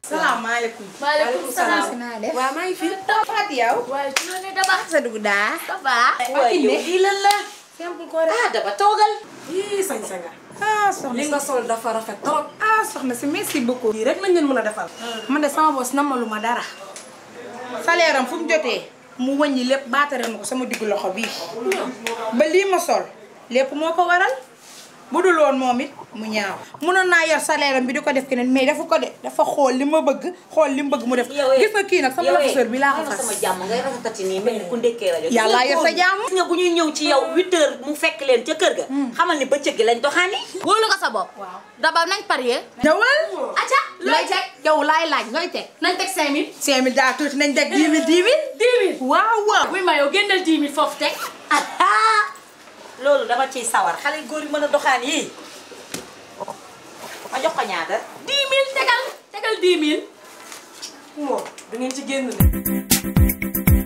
salaamaaleykum. maaleykum salaam. waaw maa ngi fi. Fatou yow. waaye ci la ne Daba. sa dugg daa. Daba. waaye yow lii lan la. simple ko rek. ah Daba toogal. yii sañ-sa nga. ah soxna li nga sol dafa rafet trop. ah soxna si merci beaucoup. lii rek lañ leen mën a defal. man de sama boss namalu ma dara. salaire am fu mu jotee mu wàññi lépp baatare ma ko sama diggu loxo bii. ba lii ma sol lépp moo ko waral. bu dul woon moom it mu ñaaw. mënoon naa yor salaire am bi di ko def keneen mais dafa ko de dafa xool li ma bëgg xool li mu bëgg mu def. gis nga kii nag sama professeur bi laa ko fas. sama jàmm ngay rafetati nii mel ni ku ndekkee rajo. yàlla yor sa jàmm. gis nga bu ñuy ñëw ci yow 8h mu fekk leen ca kër ga. xamal ni bëccëg gi lañ doxaani. wóolu nga sa bopp. waaw Daba nañ parier. ñëwal. acca looy teg yow laay laaj looy teg. nañ teg 5000. 5000 daa tuuti nañ teg 10 000 10 000. 10 000. waaw waaw. oui ma yow génnal 10 000 foofu teg. loolu dama ciy sawar xale góor yi mën a doxaan yii ma jox ko ñaata. 10 000 tegal 10 000. moom da ngeen ci génn de.